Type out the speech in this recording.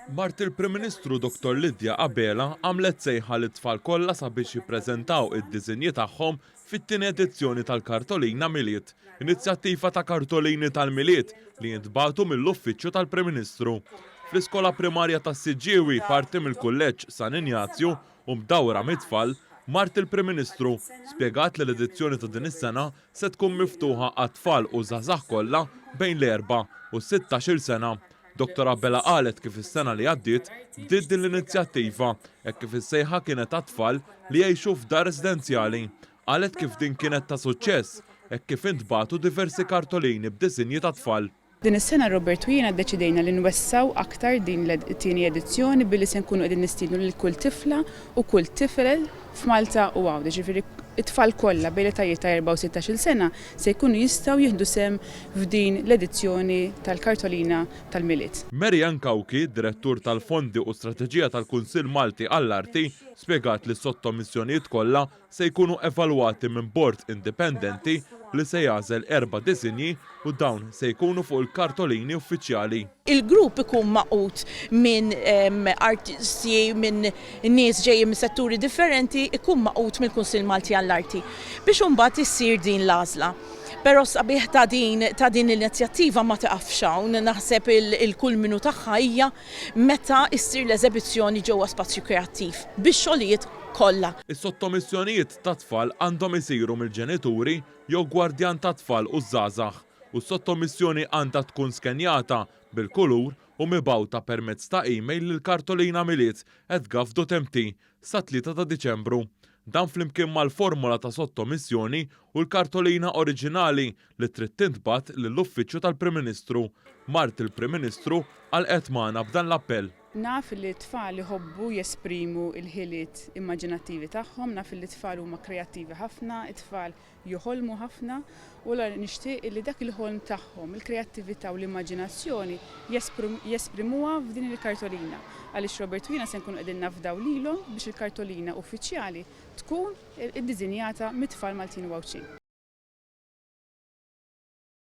Mart il-Prim Ministru Dottor Lydia Abela għamlet sejħa lit-tfal kollha sabiex jippreżentaw id-disinji tagħhom fit-tieni edizzjoni tal-Kartolina Milied, inizjattiva ta' kartolini tal-Milied li jintbagħtu mill-Uffiċċju tal-Prim Ministru. Fl-Iskola Primarja tas-Siġġiewi, parti mill-Kulleġġ San Injazju u mdawra mit-tfal, mart il-Prim Ministru spjegat li l-edizzjoni ta' din is-sena se tkun miftuħa għat-tfal u żgħażagħ kollha bejn l-erba' u s-sittax-il sena. Dottor Abela qalet kif is-sena li għaddiet bdiet din l-inizjattiva hekk kif is-sejħa kienet għat-tfal li jgħixu f'dar residenzjali. Qalet kif din kienet ta' suċċess hekk kif intbagħtu diversi kartolini b'disinji tat-tfal. Din is-sena Robert u jiena ddeċidejna li nwessgħu aktar din it-tieni edizzjoni billi se nkunu qegħdin nistiednu lil kull tifla u kull tifel f'Malta u Għawdex, jiġifieri t-tfal kollha bejn l-etajiet ta' erba' u sittax-il sena se jkunu jistgħu jieħdu sehem f'din l-edizzjoni tal-Kartolina tal-Milied. Mary Ann Cauchi, Direttur tal-Fondi u Strateġija tal-Kunsill Malti għall-Arti, spjegat li s-sottomissjonijiet kollha se jkunu evalwati minn bord indipendenti li se jagħżel erba' disinji u dawn se jkunu fuq il-kartolini uffiċjali. Il-grupp ikun magħqud minn artisti, minn nies ġejjin minn setturi differenti, ikun magħqud mill-Kunsill Malti għall-Arti biex imbagħad issir din l-għażla. Però s-sabiħ ta' din ta' din l-inizjattiva ma tiqafx hawn, naħseb il-kulminu tagħha hija meta issir l-eżebizzjoni ġewwa Spazju Kreattiv bix-xogħlijiet kollha. Is-sottomissjonijiet tat-tfal għandhom isiru mill-ġenituri jew gwardjan tat-tfal u ż-żgħażagħ u s-sottomissjoni għandha tkun skenjata bil-kulur u mibgħuta permezz ta' email lil kartolinamilied@gov.mt sat-3 ta' Diċembru. Dan flimkien mal-formola ta' sottomissjoni u l-kartolina oriġinali li trid tintbagħat lill-Uffiċċju tal-Prim Ministru. Mart il-Prim Ministru għalqet magħna b'dan l-appell. Naf li t-tfal iħobbu jesprimu l-ħiliet immaġinattivi tagħhom, naf li t-tfal huma kreattivi ħafna, it-tfal joħolmu ħafna u allura nixtieq li dak il-ħolm tagħhom, il-kreattività u l-immaġinazzjoni jesprimuha f'din il-kartolina. Għaliex Robert u jiena se nkunu qegħdin nafdaw lilhom biex il-kartolina uffiċjali tkun iddiżinjata mit-tfal Maltin u Għawdxin.